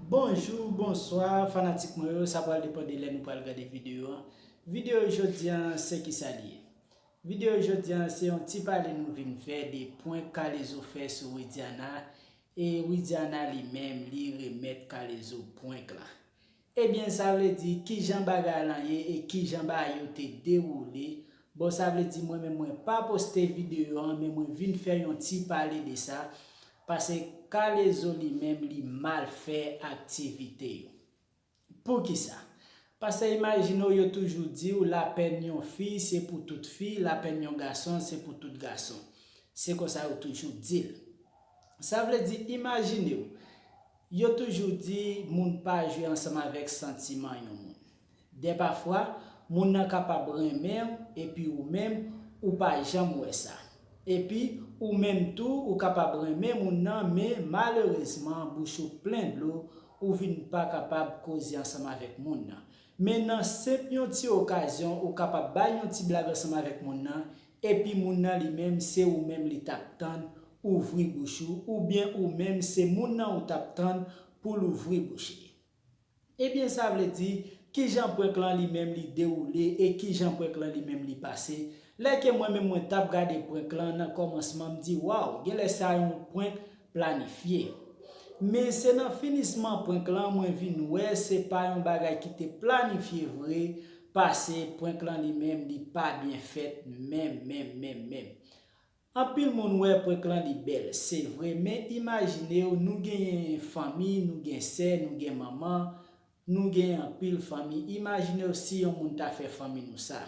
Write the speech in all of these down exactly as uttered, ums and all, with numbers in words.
Bonjou, bonswa, fanatik mwen yo, sa pral depann de lè nou pral gade videyo an. Videyo jodi an, se kisa li ye? Videyo jodi an, se yon ti pale nou vin fè de prank K-Lezo fè sou Widiana, e Widiana li menm, li remèt K-Lezo prank la. Ebyen, sa vle di, kijan bagay lan ye e kijan bagay yo te dewoule? Bon, sa vle di, mwen menm, mwen pa poste videyo an, men mwen vin fè yon ti pale de sa, paske K-Lezo li menm, li mal fè aktivite yo. Poukisa? Paske imajine w, yo toujou di w, lapèn yon fi, se pou tout fi, lapèn yon gason, se pou tout gason. Se konsa yo toujou di l. Sa vle di, imajine w, yo toujou di moun pa jwe ansanm avèk santiman yon moun. Dèpafwa, moun nan kapab renmen w, epi ou menm, ou pa janm wè sa. Epi, ou menm tou, ou kapab renmen moun nan, men malerezman, bouch ou plen dlo, ou vin pa kapab koze ansanm avèk moun nan. Men nan senp yon ti okazyon, ou kapab bay yon ti blag ansanm avèk moun nan, epi moun nan li menm, se ou menm li t ap tann ouvri bouch ou, oubyen ou menm, se moun nan ou t ap tann pou l ouvri bouch li. Ebyen, sa vle di, kijan prank lan li menm li dewoule e kijan prank lan li menm li pase? Lè ke mwen menm mwen t ap gade prank lan nan kòmansman, m di, waw, genlè sa yon prank planifye. Men se nan finisman prank lan mwen vin wè se pa yon bagay ki te planifye vre, paske prank lan li menm li pa byen fèt menm, menm, menm, menm. Anpil moun wè prank lan li bèl, se vre, men imajine w, nou genyen fanmi, nou gen sè, nou gen manman, nou genyen anpil fanmi. Imajine w si yon moun ta fè fanmi nou sa.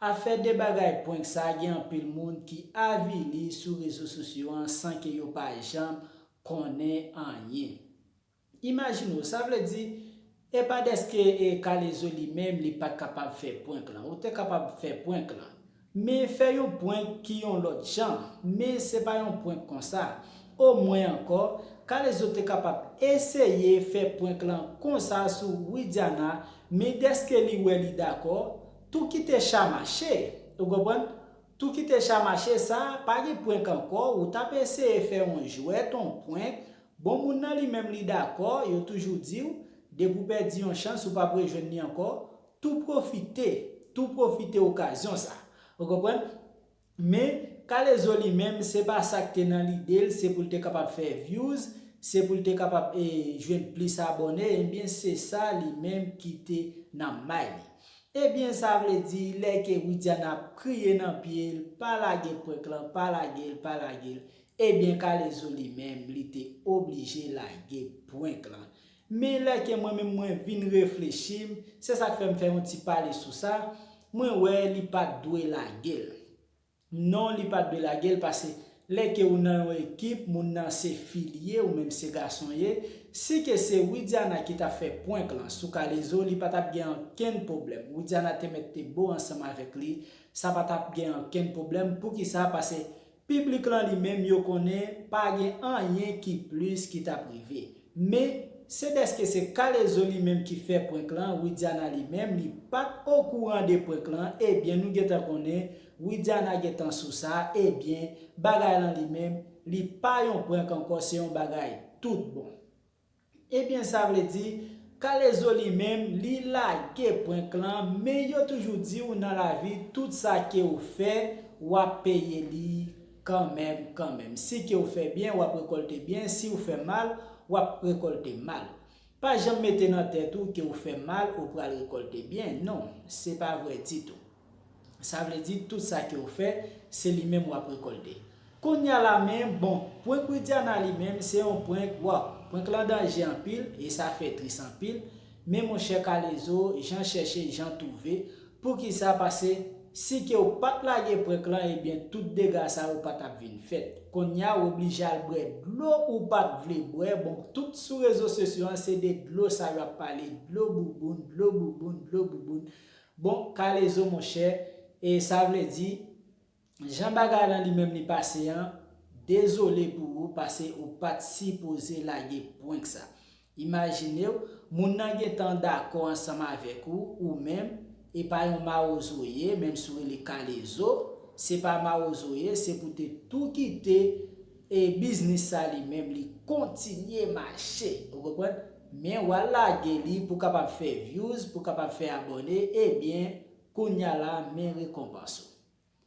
Afè de bagay prank sa, gen anpil moun ki avili sou rezo sosyo an san ke yo pa janm konnen anyen. Imajine w, sa vle di, e pa dèske e K-Lezo li menm li pa t kapab fè prank lan. Ou te kapab fè prank lan. Men fè yon prank ki yon lòt jan. Men se pa yon prank konsa. Omwen ankò, K-Lezo te kapab eseye fè prank lan konsa sou Widiana, men dèske li wè li dakò, tou kite cha mache. Ou konprann? Tou kite cha mache sa, pa gen prank ankò, ou t ap eseye fè yon jwèt, yon prank. Bon, moun nan li menm li dakò, yo toujou di w, depi w pèdi yon chans, ou p ap rejwenn li ankò, tou pwofite, tou pwofite okazyon sa. Ou konprann? Men, K-Lezo li menm, se pa sa k te nan lide l, se pou l te kapab fè views, se pou l te kapab e, jwenn plis abòne, ebyen, se sa li menm ki te nan may li. Ebyen, sa vle di, lè ke Widiana ap kriye nan pye l, pa lage prank lan, pa lage l, pa lage l, ebyen, K-Lezo li menm, li te oblije lage prank lan. Men lè ke mwen menm mwen vin reflechi, se sa k fè m fè yon ti pale sou sa, mwen wè li pa t dwe lage l. Non, li pa t dwe lage l, paske lè ke ou nan yon ekip, moun nan se fi l ye, ou menm se gason ye, si ke se Widiana ki t ap fè prank lan sou K-Lezo, li pa t ap gen ankenn pwoblèm. Widiana te mèt te bo ansanm avèk li, sa pa t ap gen ankenn pwoblèm. Poukisa? Paske piblik lan li menm yo konnen pa gen anyen ki plis ki t ap rive. Men, se dèske se K-Lezo li menm ki fè prank lan, Widiana li menm, li pa t okouran de prank lan, ebyen, nou gentan konnen, Widiana gentan sou sa, ebyen, bagay lan li menm, li pa yon prank ankò, se yon bagay tout bon. Ebyen, sa vle di, K-Lezo li menm, li lage prank lan, men yo toujou di w nan lavi, tout sa ke w fè, w ap peye li kanmenm, kanmenm. Si ke w fè byen, w ap rekòlte byen, si w fè mal, w ap rekòlte mal. Pa janm mete nan tèt ou ke w fè mal, ou pral rekòlte byen. Non, se pa vre ditou. Sa vle di, tout sa ke w fè, se li menm w ap rekòlte. Kounye a la men, bon, prank Widiana li menm, se yon prank, waw, prank lan danje anpil, e sa fè tris anpil. Men monchè K-Lezo, jan chèche, jan twouve. Poukisa? Paske si ke w pa t lage prank lan, ebyen, tout dega sa yo pa t ap vin fèt. Kounye a, w oblije al bwè dlo ou pa t vle bwè. Bon, tout sou rezo sosyo an, se de dlo sa yo ap pale, dlo bouboun, dlo bouboun, dlo bouboun. Bon, K-Lezo, monchè, e sa vle di, jan bagay lan li menm li pase an, dezole pou ou, paske ou pa t sipoze lage prank sa. Imajine w, moun nan gentan dakò ansanm avèk ou, ou menm, e pa yon mawozo w ye, menm si w rele K-Lezo, se pa mawozo w ye, se pou te tou kite e biznis sa li menm, li kontinye mache. Ou konprann? Men w al lage li pou kapab fè views, pou kapab fè abòne, ebyen, kounya la, men rekonpans ou.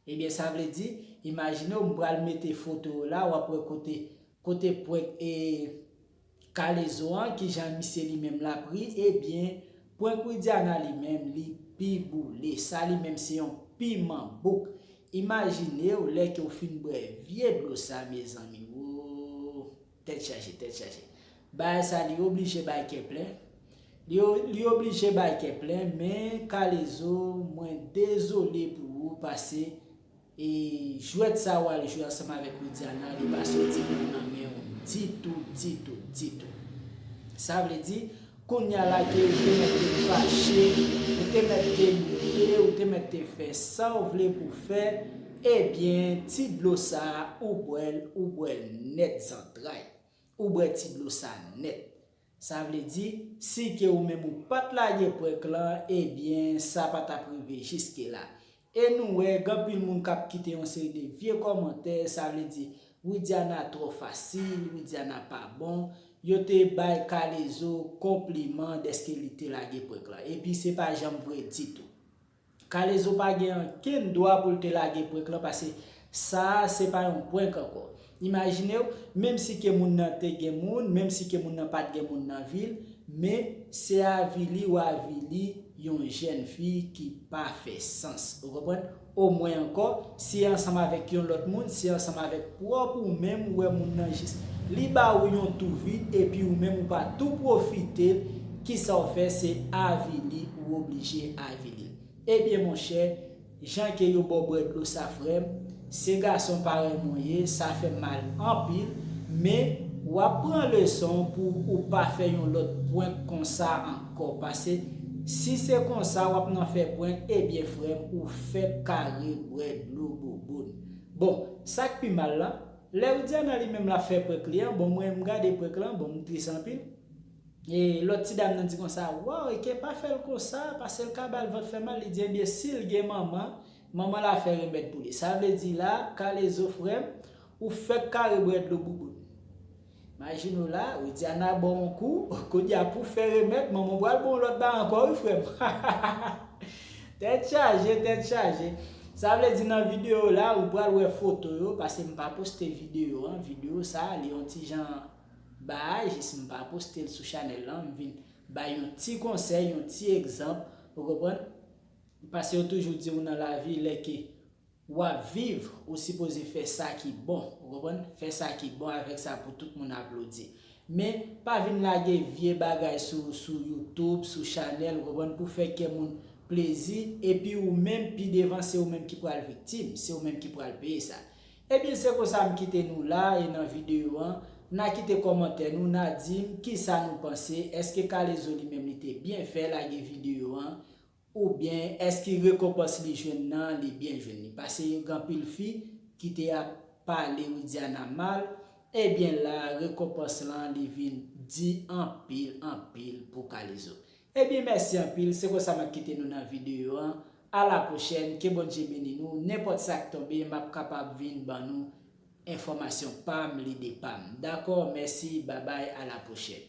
Ebyen, sa vle di, imajine w, m pral mete foto w la, w ap wè kote, kote prank e K-Lezo an, kijan misye li menm l ap ri, ebyen, prank Widiana li menm, li pi boule. Sa li menm se yon piman bouk. Imajine w lè ke w fin bwè vye dlo sa, mezanmi. Wo! Tèt chaje, tèt chaje. Bagay sa li oblije bay kè plen. Li, o- li oblije bay kè plen, men K-Lezo, mwen dezole pou ou pase e jwèt sa w al jwe ansanm avèk Widiana, li pa soti bon nan men w ditou, ditou, ditou. Sa vle di, kounya la ke ou te mèt te fache, ou te mèt te boule, ou te mèt te fè sa w vle pou fè, ebyen, ti dlo sa a, ou bwè l, ou bwè l nèt zantray. Ou bwè ti dlo sa nèt. Sa vle di, si ke ou menm ou pa t lage prank lan, ebyen, sa pa t ap rive jiske la. E nou wè, gen anpil moun k ap kite yon seri de vye kòmantè, sa vle di, Widiana twò fasil, Widiana pa bon. Yo te bay K-Lezo konpliman dèske li te lage prank lan. Epi se pa janm vre ditou. K-Lezo pa gen ankenn dwa pou l te lage prank lan, paske sa a se pa yon prank ankò. Imajine w, menm si ke moun nan te gen moun, menm si ke moun nan pa t gen moun nan vi l, men se avili w avili yon jèn fi ki pa fè sans. Ou konprann? Omwen ankò, si e ansanm avèk yon lòt moun, si e ansanm avèk pwòp ou menm, ou wè moun nan jis li ba ou yon tou vid, epi ou menm ou pa tou pwofite l, kisa w fè? Se avili, ou oblije avili l. Ebyen, monchè, jan ke yo ba w bwè dlo sa, frè m, se gason parèy mwen ye, sa fè m mal anpil, men w ap pran leson pou ou pa fè yon lòt prank konsa ankò, paske si se konsa w ap nan fè prank, ebyen, frè m, ou fèk kare bwè dlo bouboun. Bon, sa k pi mal la, lè Widiana li menm l ap fè prank li an, bon, mwen, m gade prank lan, bon, m tris anpil. E lòt ti dam nan di konsa, waw, Eke, pa fè l konsa, paske l ka ba l vant fè mal. Li di, ebyen, si l gen manman, manman l a fè remèd pou li. Sa vle di la, K-Lezo, frè m, ou fèk kare bwè dlo bouboun. Imajine w la, Widiana ba w yon kou, kounye a pou fè remèd, manman w pral ba w yon lòt bagay ankò, wi, frè m. Tèt chaje, tèt chaje. Sa vle di nan videyo la, ou pral wè foto yo, paske m pa poste videyo an. Videyo sa, li yon ti jan bagay, jis m pa poste l sou chanèl lan, m vin bay yon ti konsèy, yon ti egzanp, ou konprann? Paske yo toujou di w nan lavi, lè ke w ap viv, ou sipoze fè sa ki bon, ou konprann? Fè sa ki bon, avèk sa pou tout moun aplodi. Men, pa vin lage vye bagay sou, sou YouTube, sou chanèl, ou konprann, pou fè kè moun plezi, epi ou menm, pi devan, se ou menm ki pral viktim, se ou menm ki pral peye sa. Ebyen, se konsa m kite nou la, e nan videyo an, n a kite kòmantè nou, n a di m kisa nou panse, èske K-Lezo li menm li te byen fè lage videyo an, oubyen èske rekonpans li jwenn nan, li byen jwenn li? Paske gen anpil fi ki te ap pale Widiana mal, ebyen la, rekonpans lan, li vin di anpil, anpil pou K-Lezo. Ebyen, mèsi anpil, se konsa m ap kite nou nan videyo an. A la pwochèn, ke Bondye beni nou, nenpòt sa k tonbe, m ap kapab vin ban nou enfòmasyon pa m, lide pa m. Dakò, mèsi, babay, a la pwochèn.